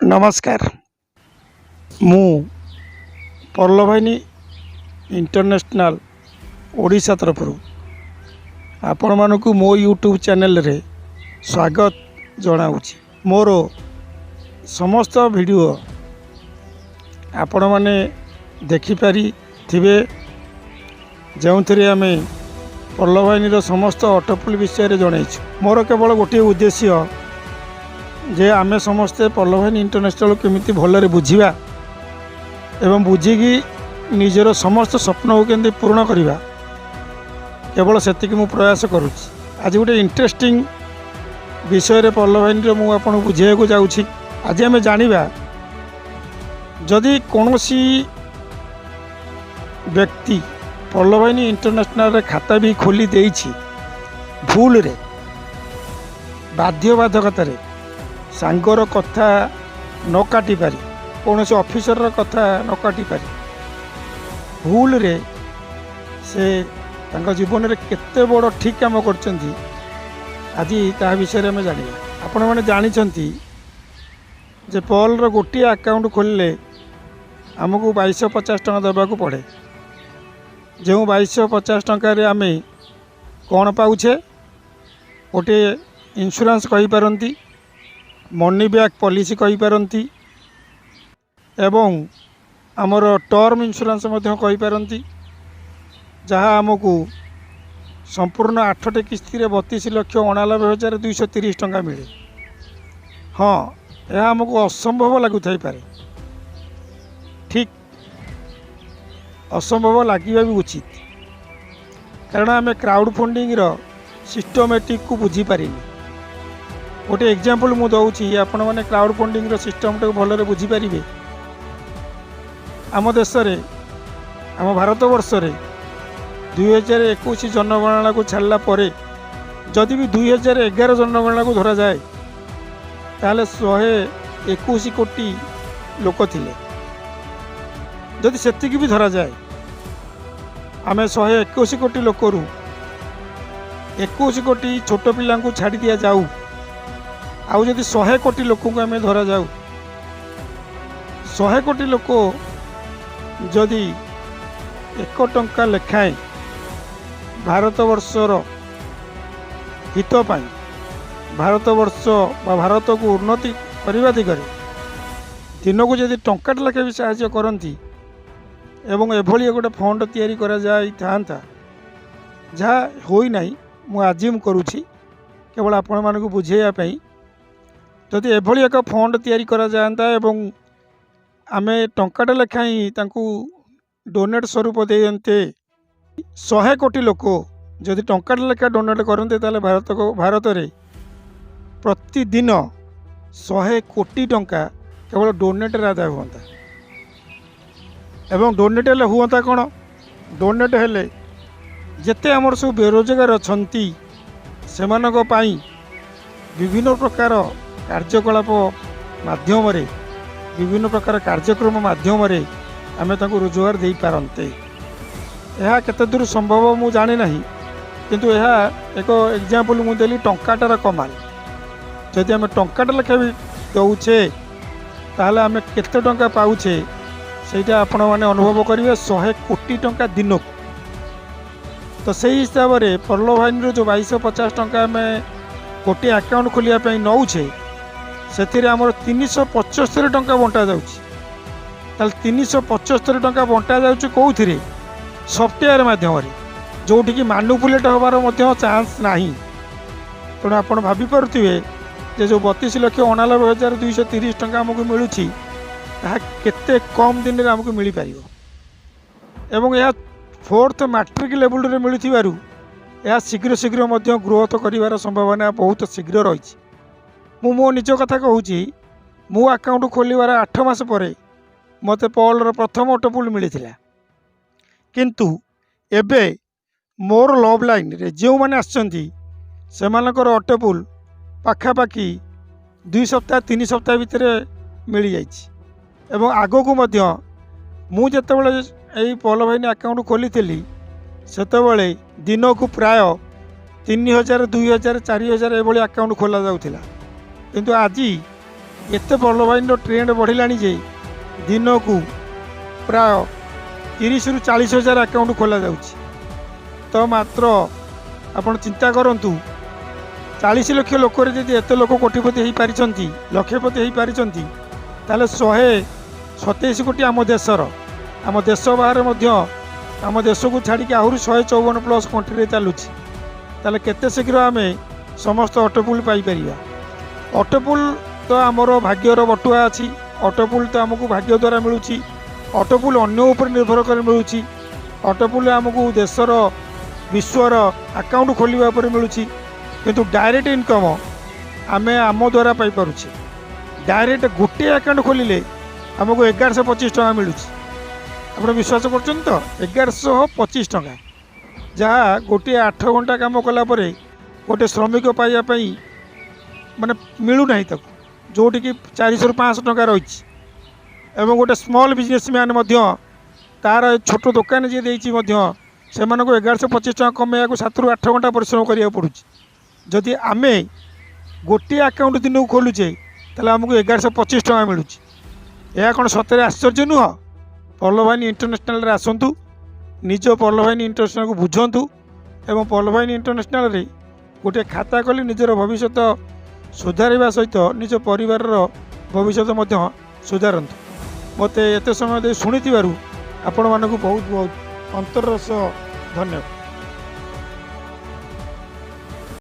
ନମସ୍କାର, ମୁଁ ପଲ୍ଲବାହିନୀ ଇଣ୍ଟରନ୍ୟାସନାଲ୍ ଓଡ଼ିଶା ତରଫରୁ ଆପଣମାନଙ୍କୁ ମୋ ୟୁଟ୍ୟୁବ୍ ଚ୍ୟାନେଲରେ ସ୍ୱାଗତ ଜଣାଉଛି। ମୋର ସମସ୍ତ ଭିଡ଼ିଓ ଆପଣମାନେ ଦେଖିପାରିଥିବେ, ଯେଉଁଥିରେ ଆମେ ପଲ୍ଲବାହିନୀର ସମସ୍ତ ଅଟୋପୁଲ ବିଷୟରେ ଜଣାଇଛୁ। ମୋର କେବଳ ଗୋଟିଏ ଉଦ୍ଦେଶ୍ୟ ଯେ ଆମେ ସମସ୍ତେ ପଲ୍ଲବାହିନୀ ଇଣ୍ଟରନ୍ୟାସନାଲ୍ କେମିତି ଭଲରେ ବୁଝିବା ଏବଂ ବୁଝିକି ନିଜର ସମସ୍ତ ସ୍ୱପ୍ନକୁ କେମିତି ପୂରଣ କରିବା, କେବଳ ସେତିକି ମୁଁ ପ୍ରୟାସ କରୁଛି। ଆଜି ଗୋଟେ ଇଣ୍ଟରେଷ୍ଟିଂ ବିଷୟରେ ପଲ୍ଲବାହିନୀର ମୁଁ ଆପଣଙ୍କୁ ବୁଝାଇବାକୁ ଯାଉଛି। ଆଜି ଆମେ ଜାଣିବା, ଯଦି କୌଣସି ବ୍ୟକ୍ତି ପଲ୍ଲବାହିନୀ ଇଣ୍ଟରନ୍ୟାସନାଲରେ ଖାତା ବି ଖୋଲି ଦେଇଛି, ଭୁଲରେ, ବାଧ୍ୟବାଧକତାରେ, ସାଙ୍ଗର କଥା ନ କାଟିପାରି, କୌଣସି ଅଫିସରର କଥା ନ କାଟିପାରି ଭୁଲରେ ସେ ତାଙ୍କ ଜୀବନରେ କେତେ ବଡ଼ ଠିକ୍ କାମ କରିଛନ୍ତି, ଆଜି ତାହା ବିଷୟରେ ଆମେ ଜାଣିବା। ଆପଣମାନେ ଜାଣିଛନ୍ତି ଯେ ପଲ୍ର ଗୋଟିଏ ଆକାଉଣ୍ଟ ଖୋଲିଲେ ଆମକୁ 2250 ଟଙ୍କା ଦେବାକୁ ପଡ଼େ। ଯେଉଁ 2250 ଟଙ୍କାରେ ଆମେ କ'ଣ ପାଉଛେ? ଗୋଟିଏ ଇନ୍ସୁରାନ୍ସ କହିପାରନ୍ତି, ମନି ବ୍ୟାକ୍ ପଲିସି କହିପାରନ୍ତି ଏବଂ ଆମର ଟର୍ମ ଇନ୍ସୁରାନ୍ସ ମଧ୍ୟ କହିପାରନ୍ତି, ଯାହା ଆମକୁ ସମ୍ପୂର୍ଣ୍ଣ ଆଠଟି କିସ୍ତିରେ 32,89,230 ଟଙ୍କା ମିଳେ। ହଁ, ଏହା ଆମକୁ ଅସମ୍ଭବ ଲାଗୁଥାଇପାରେ। ଠିକ୍, ଅସମ୍ଭବ ଲାଗିବା ବି ଉଚିତ, କାରଣ ଆମେ କ୍ରାଉଡ଼ ଫଣ୍ଡିଙ୍ଗର ସିଷ୍ଟମେଟିକକୁ ବୁଝିପାରିନି। ଗୋଟେ ଏକ୍ଜାମ୍ପଲ୍ ମୁଁ ଦେଉଛି, ଆପଣମାନେ କ୍ରାଉଡ଼ ଫଣ୍ଡିଙ୍ଗର ସିଷ୍ଟମଟାକୁ ଭଲରେ ବୁଝିପାରିବେ। ଆମ ଦେଶରେ, ଆମ ଭାରତବର୍ଷରେ 2021 ଜନଗଣନାକୁ ଛାଡ଼ିଲା ପରେ ଯଦି ବି 2011 ଜନଗଣନାକୁ ଧରାଯାଏ, ତାହେଲେ 121 କୋଟି ଲୋକ ଥିଲେ। ଯଦି ସେତିକି ବି ଧରାଯାଏ, ଆମେ 121 କୋଟି ଲୋକରୁ 21 କୋଟି ଛୋଟ ପିଲାଙ୍କୁ ଛାଡ଼ି ଦିଆଯାଉ, ଆଉ ଯଦି 100 କୋଟି ଲୋକଙ୍କୁ ଆମେ ଧରାଯାଉ, 100 କୋଟି ଲୋକ ଯଦି 1 ଟଙ୍କା ଲେଖାଏଁ ଭାରତବର୍ଷର ହିତ ପାଇଁ, ଭାରତବର୍ଷ ବା ଭାରତକୁ ଉନ୍ନତି କରିବା ଦିଗରେ ଦିନକୁ ଯଦି ଟଙ୍କାଟେ ଲେଖାଏଁ ବି ସାହାଯ୍ୟ କରନ୍ତି ଏବଂ ଏଭଳି ଗୋଟେ ଫଣ୍ଡ ତିଆରି କରାଯାଇଥାନ୍ତା, ଯାହା ହୋଇନାହିଁ, ମୁଁ ଆଜ୍ୟୁମ୍ କରୁଛି କେବଳ ଆପଣମାନଙ୍କୁ ବୁଝାଇବା ପାଇଁ, ଯଦି ଏଭଳି ଏକ ଫଣ୍ଡ ତିଆରି କରାଯାଆନ୍ତା ଏବଂ ଆମେ ଟଙ୍କାଟେ ଲେଖାଏଁ ତାଙ୍କୁ ଡୋନେଟ୍ ସ୍ୱରୂପ ଦିଅନ୍ତେ, 100 କୋଟି ଲୋକ ଯଦି ଟଙ୍କାଟେ ଲେଖା ଡୋନେଟ୍ କରନ୍ତେ, ତାହେଲେ ଭାରତରେ ପ୍ରତିଦିନ 100 କୋଟି ଟଙ୍କା କେବଳ ଡୋନେଟ୍ରେ ଆଦାୟ ହୁଅନ୍ତା। ଏବଂ ଡୋନେଟ୍ ହେଲେ ହୁଅନ୍ତା କ'ଣ? ଡୋନେଟ୍ ହେଲେ ଯେତେ ଆମର ସବୁ ବେରୋଜଗାର ଅଛନ୍ତି, ସେମାନଙ୍କ ପାଇଁ ବିଭିନ୍ନ ପ୍ରକାର କାର୍ଯ୍ୟକଳାପ ମାଧ୍ୟମରେ, ବିଭିନ୍ନ ପ୍ରକାର କାର୍ଯ୍ୟକ୍ରମ ମାଧ୍ୟମରେ ଆମେ ତାଙ୍କୁ ରୋଜଗାର ଦେଇପାରନ୍ତେ। ଏହା କେତେ ଦୂର ସମ୍ଭବ ମୁଁ ଜାଣେ ନାହିଁ, କିନ୍ତୁ ଏହା ଏକ ଏକ୍ଜାମ୍ପଲ୍ ମୁଁ ଦେଲି ଟଙ୍କାଟାର କମାଲ। ଯଦି ଆମେ ଟଙ୍କାଟା ଲେଖା ବି ଦେଉଛେ, ତାହେଲେ ଆମେ କେତେ ଟଙ୍କା ପାଉଛେ, ସେଇଟା ଆପଣମାନେ ଅନୁଭବ କରିବେ, 100 କୋଟି ଟଙ୍କା ଦିନକୁ। ତ ସେଇ ହିସାବରେ ପଲ୍ଲବାହିନୀରୁ ଯେଉଁ 2250 ଟଙ୍କା ଆମେ ଗୋଟିଏ ଆକାଉଣ୍ଟ ଖୋଲିବା ପାଇଁ ନେଉଛେ, ସେଥିରେ ଆମର 375 ଟଙ୍କା ବଣ୍ଟା ଯାଉଛି। ତାହେଲେ 375 ଟଙ୍କା ବଣ୍ଟା ଯାଉଛି କେଉଁଥିରେ? ସଫ୍ଟୱେୟାର ମାଧ୍ୟମରେ, ଯେଉଁଠିକି ମାନୁପୁଲେଟ୍ ହେବାର ମଧ୍ୟ ଚାନ୍ସ ନାହିଁ। ତେଣୁ ଆପଣ ଭାବିପାରୁଥିବେ ଯେ ଯେଉଁ 32,89,230 ଟଙ୍କା ଆମକୁ ମିଳୁଛି, ତାହା କେତେ କମ୍ ଦିନରେ ଆମକୁ ମିଳିପାରିବ। ଏବଂ ଏହା ଫୋର୍ଥ ମାଟ୍ରିକ ଲେବୁଲରେ ମିଳୁଥିବାରୁ ଏହା ଶୀଘ୍ର ଶୀଘ୍ର ମଧ୍ୟ ଗ୍ରୋଥ୍ କରିବାର ସମ୍ଭାବନା ବହୁତ ଶୀଘ୍ର ରହିଛି। ମୁଁ ମୋ ନିଜ କଥା କହୁଛି, ମୁଁ ଆକାଉଣ୍ଟ ଖୋଲିବାର 8 ମାସ ପରେ ମୋତେ ପଲ୍ର ପ୍ରଥମ ଅଟୋପୁଲ ମିଳିଥିଲା। କିନ୍ତୁ ଏବେ ମୋର ଲଭ୍ ଲାଇନ୍ରେ ଯେଉଁମାନେ ଆସିଛନ୍ତି, ସେମାନଙ୍କର ଅଟୋପୁଲ ପାଖାପାଖି 2 ସପ୍ତାହ 3 ସପ୍ତାହ ଭିତରେ ମିଳିଯାଇଛି। ଏବଂ ଆଗକୁ ମଧ୍ୟ, ମୁଁ ଯେତେବେଳେ ଏଇ ପଲ୍ଲବାହିନୀ ଆକାଉଣ୍ଟ ଖୋଲିଥିଲି, ସେତେବେଳେ ଦିନକୁ ପ୍ରାୟ 3000, 2000, 4000 ଏଭଳି ଆକାଉଣ୍ଟ ଖୋଲା ଯାଉଥିଲା। କିନ୍ତୁ ଆଜି ଏତେ ପର୍ଲଭାଇନ୍ର ଟ୍ରେଣ୍ଡ ବଢ଼ିଲାଣି ଯେ ଦିନକୁ ପ୍ରାୟ 30ରୁ 40 ହଜାର ଆକାଉଣ୍ଟ ଖୋଲାଯାଉଛି। ତ ମାତ୍ର ଆପଣ ଚିନ୍ତା କରନ୍ତୁ, 40 ଲକ୍ଷ ଲୋକରେ ଯଦି ଏତେ ଲୋକ କୋଟିପତି ହେଇପାରିଛନ୍ତି, ଲକ୍ଷପତି ହେଇପାରିଛନ୍ତି, ତାହେଲେ 127 କୋଟି ଆମ ଦେଶର, ଆମ ଦେଶ ବାହାରେ ମଧ୍ୟ, ଆମ ଦେଶକୁ ଛାଡ଼ିକି ଆହୁରି 154 ପ୍ଲସ୍ କଣ୍ଟ୍ରିରେ ଚାଲୁଛି, ତାହେଲେ କେତେ ଶୀଘ୍ର ଆମେ ସମସ୍ତ ଅଟୋପୁଲ୍ ପାଇପାରିବା? ଅଟୋପୁଲ୍ ତ ଆମର ଭାଗ୍ୟର ବଟୁଆ ଅଛି। ଅଟୋପୁଲ୍ ତ ଆମକୁ ଭାଗ୍ୟ ଦ୍ୱାରା ମିଳୁଛି। ଅଟୋପୁଲ୍ ଅନ୍ୟ ଉପରେ ନିର୍ଭର କରି ମିଳୁଛି। ଅଟୋପୁଲ୍ ଆମକୁ ଦେଶର, ବିଶ୍ୱର ଆକାଉଣ୍ଟ ଖୋଲିବା ଉପରେ ମିଳୁଛି। କିନ୍ତୁ ଡାଇରେକ୍ଟ ଇନକମ୍ ଆମେ ଆମ ଦ୍ୱାରା ପାଇପାରୁଛେ। ଡାଇରେକ୍ଟ ଗୋଟିଏ ଆକାଉଣ୍ଟ ଖୋଲିଲେ ଆମକୁ 1125 ଟଙ୍କା ମିଳୁଛି। ଆପଣ ବିଶ୍ୱାସ କରୁଛନ୍ତି ତ? 1125 ଟଙ୍କା, ଯାହା ଗୋଟିଏ 8 ଘଣ୍ଟା କାମ କଲା ପରେ ଗୋଟେ ଶ୍ରମିକ ପାଇବା ପାଇଁ ମାନେ ମିଳୁନାହିଁ ତାକୁ, ଯେଉଁଠିକି 400ରୁ 500 ଟଙ୍କା ରହିଛି। ଏବଂ ଗୋଟେ ସ୍ମଲ୍ ବିଜନେସମ୍ୟାନ୍ ମଧ୍ୟ, ତା'ର ଛୋଟ ଦୋକାନ ଯିଏ ଦେଇଛି ମଧ୍ୟ, ସେମାନଙ୍କୁ 1125 ଟଙ୍କା କମେଇବାକୁ 7ରୁ 8 ଘଣ୍ଟା ପରିଶ୍ରମ କରିବାକୁ ପଡ଼ୁଛି। ଯଦି ଆମେ ଗୋଟିଏ ଆକାଉଣ୍ଟ ଦିନକୁ ଖୋଲୁଛେ, ତାହେଲେ ଆମକୁ 1125 ଟଙ୍କା ମିଳୁଛି। ଏହା କ'ଣ ସତରେ ଆଶ୍ଚର୍ଯ୍ୟ ନୁହଁ? ପର୍ଲଭାଇନ୍ ଇଣ୍ଟରନ୍ୟାସନାଲରେ ଆସନ୍ତୁ, ନିଜ ପର୍ଲଭାଇନ୍ ଇଣ୍ଟରନ୍ୟାସନାଲକୁ ବୁଝନ୍ତୁ ଏବଂ ପର୍ଲଭାଇନ୍ ଇଣ୍ଟରନ୍ୟାସନାଲରେ ଗୋଟିଏ ଖାତା ଖୋଲି ନିଜର ଭବିଷ୍ୟତ ସୁଧାରିବା ସହିତ ନିଜ ପରିବାରର ଭବିଷ୍ୟତ ମଧ୍ୟ ସୁଧାରନ୍ତୁ। ମୋତେ ଏତେ ସମୟ ଦେଇ ଶୁଣିଥିବାରୁ ଆପଣମାନଙ୍କୁ ବହୁତ ବହୁତ ଅନ୍ତରର ସହ ଧନ୍ୟବାଦ।